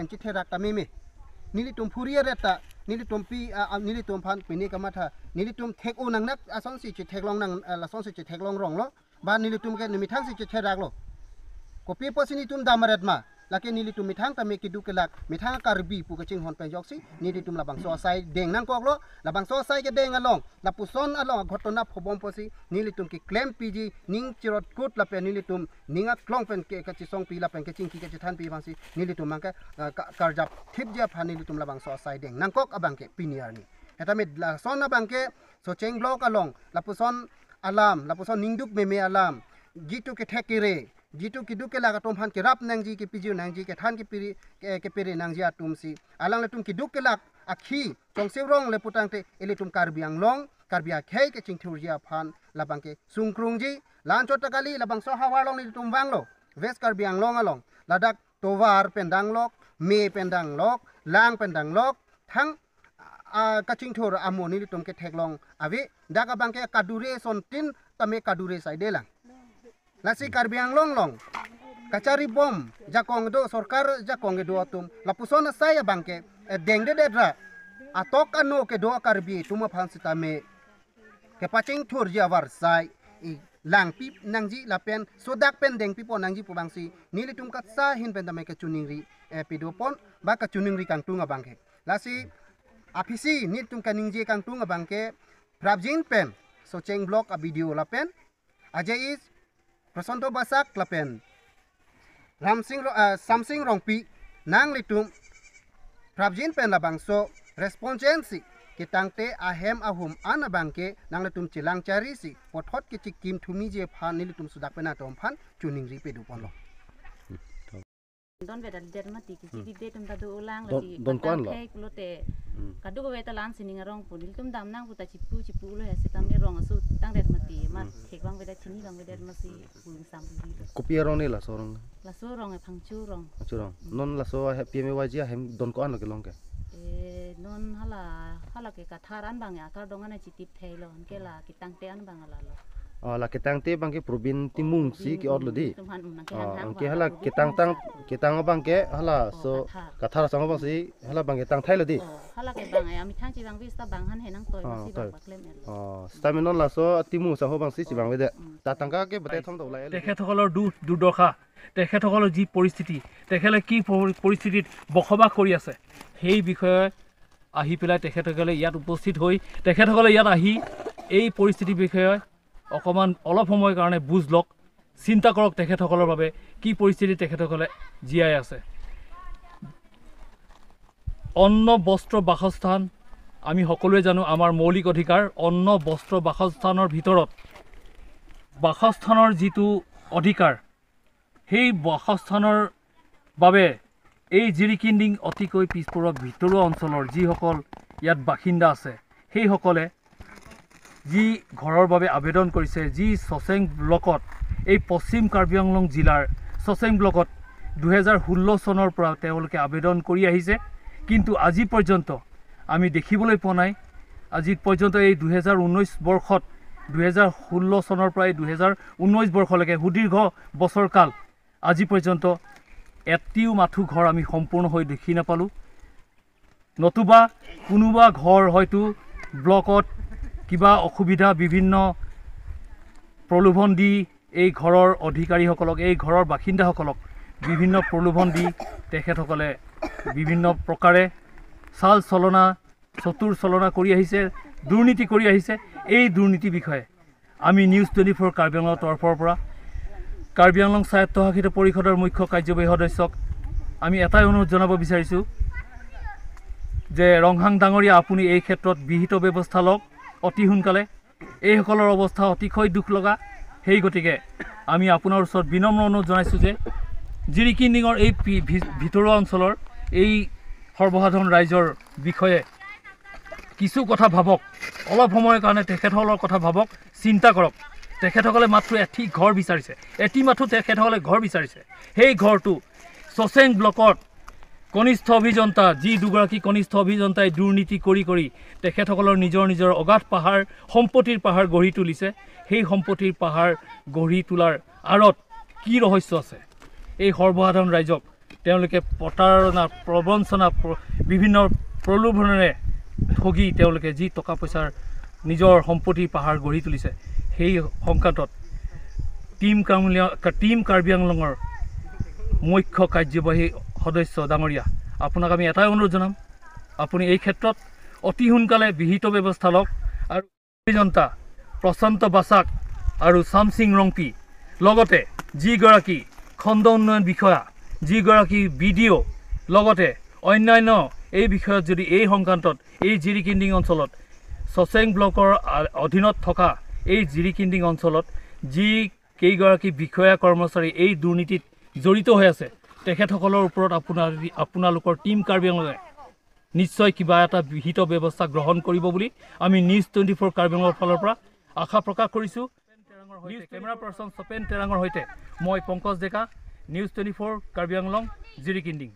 pen chi therak ta meme nili tum phuria reta nili tum pi nili tum phan pini kamatha nili tum thek o nang nak ason si chi thek long nang la son si chi thek long rong lo ba nili tum ke mithang si chi therak lo ko pi po si ni tum damaret ma laki nili tum mithang ta me ki du ke lak mithang karbi pu ke ching hon pen jok si nili tum la bang so sai deng nang kok lo la bang so sai ke deng along la puson along ghotona phobom po si nili tum ki claim pg ning chirot kut la pen nili tum ninga klong pen ke ka chi song pi la pen ke ching ki ke chi than pi bang si nili tum mang ke karjap thip ja pha nili tum la bang so sai deng nang kok abang ke piniar ni eta me la son abang ke so cheng blok along la puson alam la puson ningduk me alam gitu ke thekire jitu ki duke laga tom han ke rap nang ji ke piju nang ji ke than ke piri ke piri nang ji atum si alang le tum ki duke lak akhi chong se rong le putang te ele tum karbiang long karbia khei ke ching thur ji aphan labang ke sungkrung ji lan chot takali labang so hawa long ni tum wang lo west karbiang long along ladak tovar pendang lok me pendang lok lang pendang lok thang ka ching thur amo ni tum ke thek long ave dak abang ke kadure son tin tame kadure sai de lang lasi karbiang long long kacari bom jakong do sarkar jakong do atum lapusona saya bangke deng de dedra atok ano ke do karbi tuma phansita me ke paching thur ja war sai i lang pi nangji lapen sodak pen deng pi po nangji pu bangsi nili tum katsa hin pen dame ke chuning ri pidopon ba ka chuning ri kang tunga bangke lasi apisi nil tum kaningji kang tunga bangke prabjin pen socheng block a video lapen aje is Prasonto Basak lapen Ramsing Samsing Rongpi nang litum Prabjin pen labangso responsensi kitangte ahem ahum anabangke nang litum chilang chari si pothot ke chikim thumi je phan nilitum sudak pena tom phan chuning ri pe du pon lo don vedal dermati ki chi de tum da do ulang la chi don kon lo lote kadu go veta lan sining rong punil tum dam nang puta chipu chipu lo hese tam rong asu tang dermati ma thek bang veda chini bang veda masi pulung sam kopi rong ni la so rong la so rong e phang chu rong chu rong non la so he pm y ji hem don kon lo ke long ke e non hala hala ke katharan bang ya kar dong ana chi tip thei lo ke la ki tang te an bang la lo la ketang te bang ke probin timung si ke or lo di ke hala ketang tang ketang bang ke hala so kathar sang bang si hala bang ke tang thai lo di hala ke bang ya mi thang chi bang vis ta bang han he nang toy si bang baklem staminon la so timung sang bang si chi bang we de ta tangka ke batai thom do lai তেখেতসকলৰ দুখ দুৰ্দশা তেখেতসকলৰ যি পৰিস্থিতি তেখেতে কি পৰিস্থিতিত বসবাস কৰি আছে সেই বিষয়ে আহি পেলাই তেখেতসকলে ইয়াত উপস্থিত হৈ তেখেতসকলে ইয়াত আহি এই পৰিস্থিতিৰ বিষয়ে অকণমান অলপ সময়ৰ কাৰণে বুজ লওক চিন্তা কৰক তেখেতসকলৰ বাবে কি পৰিস্থিতি তেখেতসকলে জীয়াই আছে। অন্ন বস্ত্ৰ বাসস্থান আমি সকলোৱে জানো আমাৰ মৌলিক অধিকাৰ। অন্ন বস্ত্ৰ বাসস্থানৰ ভিতৰত বাসস্থানৰ যিটো অধিকাৰ সেই বাসস্থানৰ বাবে এই জিৰিকিণ্ডিং অতিকৈ পিছপৰা ভিতৰুৱা অঞ্চলৰ যিসকল ইয়াত বাসিন্দা আছে সেইসকলে যি ঘৰৰ বাবে আবেদন কৰিছে যি চচেং ব্লকত এই পশ্চিম কাৰ্বি আংলং জিলাৰ চচেং ব্লকত 2016 চনৰ পৰা তেওঁলোকে আবেদন কৰি আহিছে, কিন্তু আজি পৰ্যন্ত আমি দেখিবলৈ পোৱা নাই। আজি পৰ্যন্ত এই 2019 বৰ্ষত 2016 চনৰ পৰা এই 2019 বৰ্ষলৈকে সুদীৰ্ঘ বছৰকাল আজি পৰ্যন্ত এটিও মাথো ঘৰ আমি সম্পূৰ্ণ হৈ দেখি নাপালোঁ। নতুবা কোনোবা ঘৰ হয়তো ব্লকত কিবা অসুবিধা বিভিন্ন প্ৰলোভন দি এই ঘৰৰ অধিকাৰীসকলক এই ঘৰৰ বাসিন্দাসকলক বিভিন্ন প্ৰলোভন দি তেখেতসকলে বিভিন্ন প্ৰকাৰে চাল চলনা চতুৰ চলনা কৰি আহিছে, দুৰ্নীতি কৰি আহিছে। এই দুৰ্নীতিৰ বিষয়ে আমি নিউজ 24 কাৰ্বি আংলঙৰ তৰফৰ পৰা কাৰ্বি আংলং স্বায়ত্তশাসিত পৰিষদৰ মুখ্য কাৰ্যবাহী সদস্যক আমি এটাই অনুৰোধ জনাব বিচাৰিছোঁ যে ৰংহাং ডাঙৰীয়া আপুনি এই ক্ষেত্ৰত বিহিত ব্যৱস্থা লওক অতি সোনকালে। এইসকলৰ অৱস্থা অতিশয় দুখ লগা, সেই গতিকে আমি আপোনাৰ ওচৰত বিনম্ৰ অনুৰোধ জনাইছোঁ যে জিৰিকিণ্ডিঙৰ এই ভিতৰুৱা অঞ্চলৰ এই সৰ্বসাধাৰণ ৰাইজৰ বিষয়ে কিছু কথা ভাবক, অলপ সময়ৰ কাৰণে তেখেতসকলৰ কথা ভাবক, চিন্তা কৰক। তেখেতসকলে মাত্ৰ এটি ঘৰ বিচাৰিছে, এটি মাথো তেখেতসকলে ঘৰ বিচাৰিছে। সেই ঘৰটো চচেং ব্লকত কনিষ্ঠ অভিযন্তা যি দুগৰাকী কনিষ্ঠ অভিযন্তাই দুৰ্নীতি কৰি কৰি তেখেতসকলৰ নিজৰ নিজৰ অগাধ পাহাৰ সম্পত্তিৰ পাহাৰ গঢ়ি তুলিছে, সেই সম্পত্তিৰ পাহাৰ গঢ়ি তোলাৰ আঁৰত কি ৰহস্য আছে এই সৰ্বসাধাৰণ ৰাইজক তেওঁলোকে প্ৰতাৰণা, প্ৰবঞ্চনা, বিভিন্ন প্ৰলোভনেৰে ঠগি তেওঁলোকে যি টকা পইচাৰ নিজৰ সম্পত্তিৰ পাহাৰ গঢ়ি তুলিছে, সেই সংক্ৰান্তত টীম কাৰ্বি আংলঙৰ মুখ্য কাৰ্যবাহী সদস্য ডাঙৰীয়া, আপোনাক আমি এটাই অনুৰোধ জনাম, আপুনি এই ক্ষেত্ৰত অতি সোনকালে বিহিত ব্যৱস্থা লওক আৰু অভিযন্তা প্ৰশান্ত বাচাক আৰু চামচিং ৰংপি, লগতে যিগৰাকী খণ্ড উন্নয়ন বিষয়া, যিগৰাকী বি ডি অ', লগতে অন্যান্য এই বিষয়ত যদি এই সংক্ৰান্তত এই জিৰিকিণ্ডিং অঞ্চলত চচেং ব্লকৰ অধীনত থকা এই জিৰিকিণ্ডিং অঞ্চলত যি কেইগৰাকী বিষয়া কৰ্মচাৰী এই দুৰ্নীতিত জড়িত হৈ আছে, তেখেতসকলৰ ওপৰত আপোনালোকৰ টীম কাৰ্বি আংলঙে নিশ্চয় কিবা এটা বিহিত ব্যৱস্থা গ্ৰহণ কৰিব বুলি আমি নিউজ 24 কাৰ্বি আংলঙৰ ফালৰ পৰা আশা প্ৰকাশ কৰিছোঁ। কেমেৰা পাৰ্চন সপেন তেৰাঙৰ সৈতে মই পংকজ ডেকা, নিউজ 24 কাৰ্বি আংলং, জিৰিকিণ্ডিং।